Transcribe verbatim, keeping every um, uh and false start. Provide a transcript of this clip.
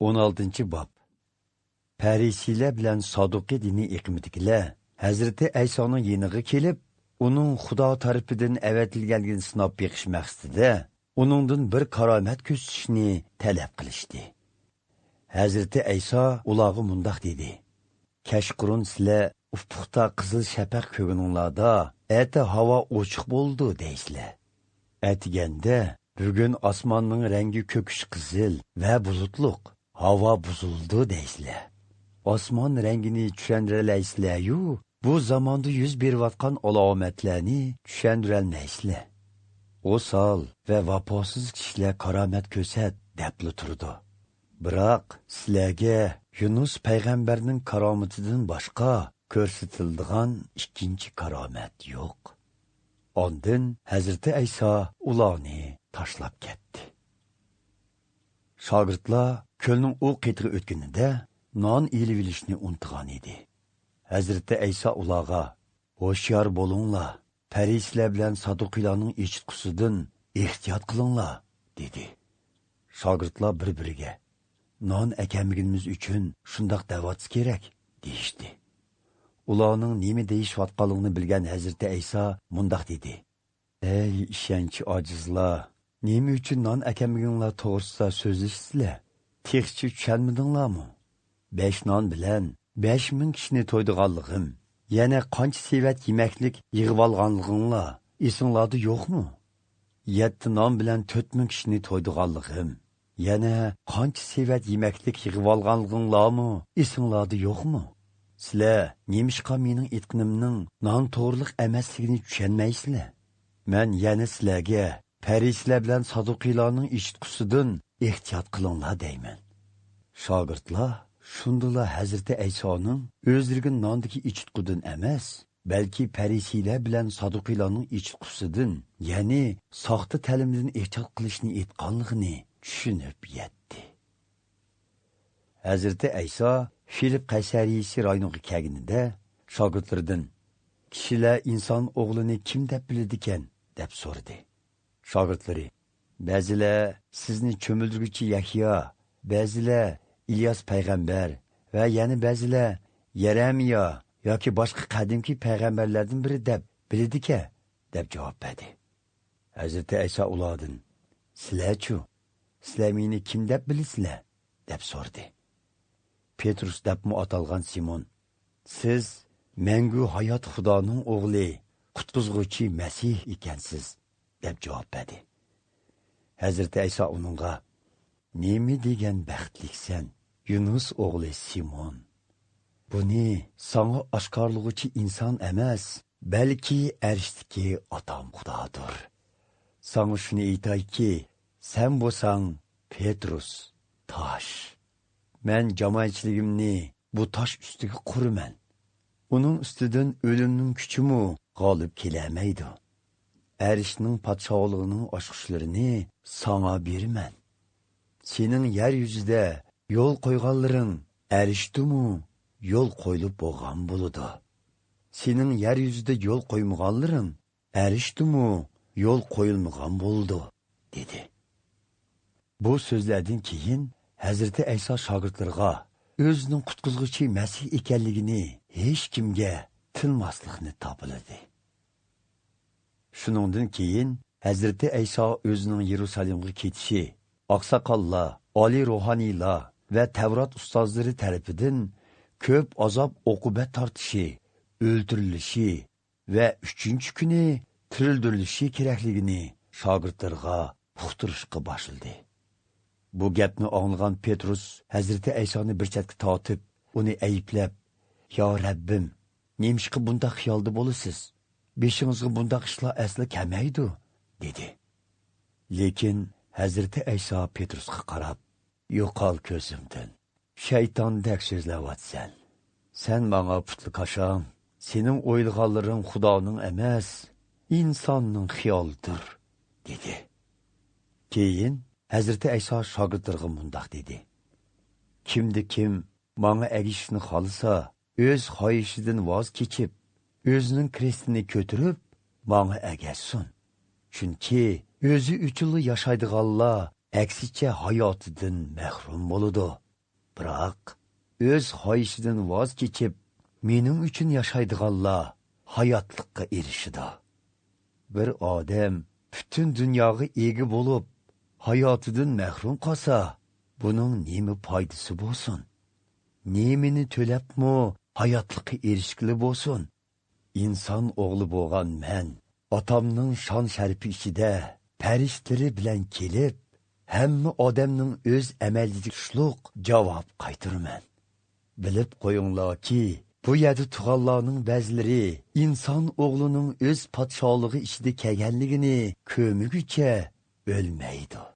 ئون ئالتىنچى باب. پەرىسىيلەر بىلەن سادۇقىي دىنىي ئېقىمىدىكىلەر ھەزرىتى ئەيسانىڭ يېنىغا كېلىپ، ئۇنىڭ خۇدا تەرىپىدىن ئەۋەتىلگەنلىكىنى سىناپ بېقىش مەقسىتىدە، ئۇنىڭدىن بىر كارامەت كۆرسىتىشنى تەلەپ قىلىشتى. ھەزرىتى ئەيسا ئۇلارغا مۇنداق دېدى: «كەچقۇرۇن سىلەر ئۇپۇقتا قىزىل شەپەق كۆرگىنىڭلاردا، ئەتە ھاۋا ئوچۇق بولىدۇ دەيسىلەر. ئەتىگەندە، بۈگۈن ئاسماننىڭ رەڭگى كۆكۈش قىزىل ۋە بۇلۇتلۇق، ھاۋا بۇزۇلىدۇ دەيسىلەر. ئاسمان رەڭگىنى چۈشەندۈرەلەيسىلەريۇ، بۇ زاماندا يۈز بېرىۋاتقان ئالامەتلەرنى چۈشەندۈرەلمەيسىلەر. ئوسال ۋە ۋاپاسىز كىشىلەر كارامەت كۆرسەت دەپلا تۇرىدۇ. بىراق سىلەرگە يۇنۇس پەيغەمبەرنىڭ كارامىتىدىن باشقا كۆرسىتىلىدىغان ئىككىنچى كارامەت يوق.» ئاندىن ھەزرىتى ئەيسا ئۇلارنى تاشلاپ كەتتى. شاگىرتلار كۆلنىڭ ئۇ قېتىغا ئۆتكىنىدە، نان ئېلىۋېلىشنى ئۇنتۇغان ئىدى. ھەزرىتى ئەيسا ئۇلارغا: «ھوشيار بولۇڭلار، پەرىسىيلەر بىلەن سادۇقىيلارنىڭ ئېچىتقۇسىدىن ئېھتىيات قىلىڭلار» دېدى. شاگىرتلار بىر-بىرىگە: «نان ئەكەلمىگىنىمىز ئۈچۈن شۇنداق دەۋاتسا كېرەك» دېيىشتى. ئۇلارنىڭ نېمە دېيىشىۋاتقانلىقىنى بىلگەن ھەزرىتى ئەيسا مۇنداق دېدى: «ئەي ئىشەنچى ئاجىزلار! نېمە ئۈچۈن نان ئەكەلمىگىنىڭلار توغرىسىدا سۆزلىشىسىلەر؟ تېخىچە چۈشەنمىدىڭلارمۇ؟ بەش نان بىلەن بەش مىڭ كىشىنى تويدۇرغانلىقىم، يەنە قانچە سېۋەت يېمەكلىك يىغىۋالغانلىقىڭلار ئېسىڭلاردا يوقمۇ؟ يەتتە نان بىلەن تۆت مىڭ كىشىنى تويدۇرغانلىقىم، يەنە قانچە سېۋەت يېمەكلىك يىغىۋالغانلىقىڭلارمۇ ئېسىڭلاردا يوقمۇ؟ سىلەر نېمىشقا مېنىڭ ئېيتقىنىمنىڭ نان توغرىلىق ئەمەسلىكىنى چۈشەنمەيسىلەر؟ مەن يەنە سىلەرگە پەرىسىيلەر بىلەن سادۇقىيلارنىڭ ئېچىتقۇسىدىن ئېھتىيات قىلىڭلار دەيمەن.» شاگىرتلار شۇندىلا ھەزرىتى ئەيسانىڭ ئۆزلىرىگە ناندىكى ئېچىتقۇدىن ئەمەس، بەلكى پەرىسىيلەر بىلەن سادۇقىيلارنىڭ ئېچىتقۇسىدىن، يەنى ساختا تەلىمىدىن ئېھتىيات قىلىشنى ئېيتقانلىقىنى چۈشىنىپ يەتتى. ھەزرىتى ئەيسا فىلىپ قەيسەرىيىسى رايونىغا كەلگىنىدە، شاگىرتلىرىدىن: «كىشىلەر ئىنسان ئوغلىنى كىم دەپ بىلىدىكەن؟» دەپ سورىدى. شاگىرتلىرى: «بەزىلەر سىزنى چۆمۈلدۈرگۈچى يەھيا، بەزىلەر ئىلياس پەيغەمبەر ۋە يەنە بەزىلەر يەرەمىيا ياكى باشقا قەدىمكى پەيغەمبەرلەردىن بىرى دەپ بىلىدىكەن» دەپ جاۋاب بەردى. ھەزرىتى ئەيسا ئۇلاردىن: «سىلەرچۇ؟ سىلەر مېنى كىم دەپ بىلىسىلەر؟» دەپ سورىدى. پېترۇس دەپمۇ ئاتالغان سىمون: «سىز مەڭگۈ ھايات خۇدانىڭ ئوغلى، قۇتقۇزغۇچى مەسىھ ئىكەنسىز» دەپ جاۋاب بەردى. ھەزرىتى ئەيسا ئۇنىڭغا: «نېمە دېگەن بەختلىكسەن، يۇنۇس ئوغلى سىمون! بۇنى ساڭا ئاشكارىلىغۇچى ئىنسان ئەمەس، بەلكى ئەرشتىكى ئاتام خۇدادۇر. ساڭا شۇنى ئېيتايكى، سەن بولساڭ پېترۇس، تاش. مەن جامائەتچىلىكىمنى بۇ تاش ئۈستىگە قۇرىمەن. ئۇنىڭ ئۈستىدىن ئۆلۈمنىڭ كۈچىمۇ غالىب كېلەلمەيدۇ. ئەرشنىڭ پادىشاھلىقىنىڭ ئاچقۇچلىرىنى ساڭا بېرىمەن. سېنىڭ يەر يۈزىدە يول قويغانلىرىڭ ئەرشتىمۇ يول قويۇلۇپ بولغان بولىدۇ. سېنىڭ يەر يۈزىدە يول قويمىغانلىرىڭ ئەرشتىمۇ يول قويۇلمىغان بولىدۇ» دېدى. بۇ سۆزلەردىن كېيىن ھەزرىتى ئەيسا شاگىرتلىرىغا ئۆزىنىڭ قۇتقۇزغۇچى مەسىھ ئىكەنلىكىنى ھېچكىمگە تىنماسلىقنى تاپىلىدى. شۇنىڭدىن كېيىن ھەزرىتى ئەيسا ئۆزىنىڭ يېرۇسالېمغا كېتىشى، ئاقساقاللار، ئالىي روھانىيلار ۋە تەۋرات ئۇستازلىرى تەرىپىدىن كۆپ ئازاب-ئوقۇبەت تارتىشى، ئۆلتۈرۈلۈشى ۋە ئۈچىنچى كۈنى تىرىلدۈرۈلۈشى كېرەكلىكىنى شاگىرتلىرىغا ئۇقتۇرۇشقا باشلىدى. بۇ گەپنى ئاڭلىغان پېترۇس ھەزرىتى ئەيسانى بىر چەتكە تارتىپ، ئۇنى ئەيىبلەپ: «يا رەببىم، نېمىشقا بۇنداق خىيالدا بولىسىز؟ بېشىڭىزغا بۇنداق ئىشلار ئەسلا كەلمەيدۇ» دېدى. لېكىن ھەزرىتى ئەيسا پېترۇسقا قاراپ: «يوقال كۆزۈمدىن، شەيتاندەك سۆزلەۋاتىسەن. سەن ماڭا پۇتلىكاشاڭ، سېنىڭ ئويلىغانلىرىڭ خۇدانىڭ ئەمەس، ئىنساننىڭ خىيالىدۇر» دېدى. كېيىن ھەزرىتى ئەيسا شاگىرتلىرىغا مۇنداق دېدى: «كىمدە كىم ماڭا ئەگىشىشنى خالىسا، ئۆز خاھىشىدىن ۋاز كېچىپ، ئۆزىنىڭ كرېستىنى كۆتۈرۈپ، ماڭا ئەگەشسۇن. چۈنكى ئۆزى ئۈچۈنلا ياشايدىغانلار ئەكسىچە ھاياتىدىن مەھرۇم بولىدۇ. بىراق ئۆز خاھىشىدىن ۋاز كېچىپ، مېنىڭ ئۈچۈن ياشايدىغانلار ھاياتلىققا ئېرىشىدۇ. بىر ئادەم پۈتۈن دۇنياغا ئىگە بولۇپ، ھاياتىدىن مەھرۇم قالسا، بۇنىڭ نېمە پايدىسى بولسۇن؟ نېمىنى تۆلەپمۇ ھاياتلىققا ئېرىشكىلى بولسۇن؟ ئىنسان ئوغلى بولغان مەن ئاتامنىڭ شان-شەرىپى ئىچىدە پەرىشتىلىرى بىلەن كېلىپ، ھەممە ئادەمنىڭ ئۆز ئەمەلىگە تۇشلۇق جاۋاب قايتۇرىمەن. بىلىپ قويۇڭلاركى، بۇ يەردە تۇرغانلارنىڭ بەزىلىرى ئىنسان ئوغلىنىڭ ئۆز پادىشاھلىقى ئىچىدە كەلگەنلىكىنى كۆرمىگۈچە ئۆلمەيدۇ.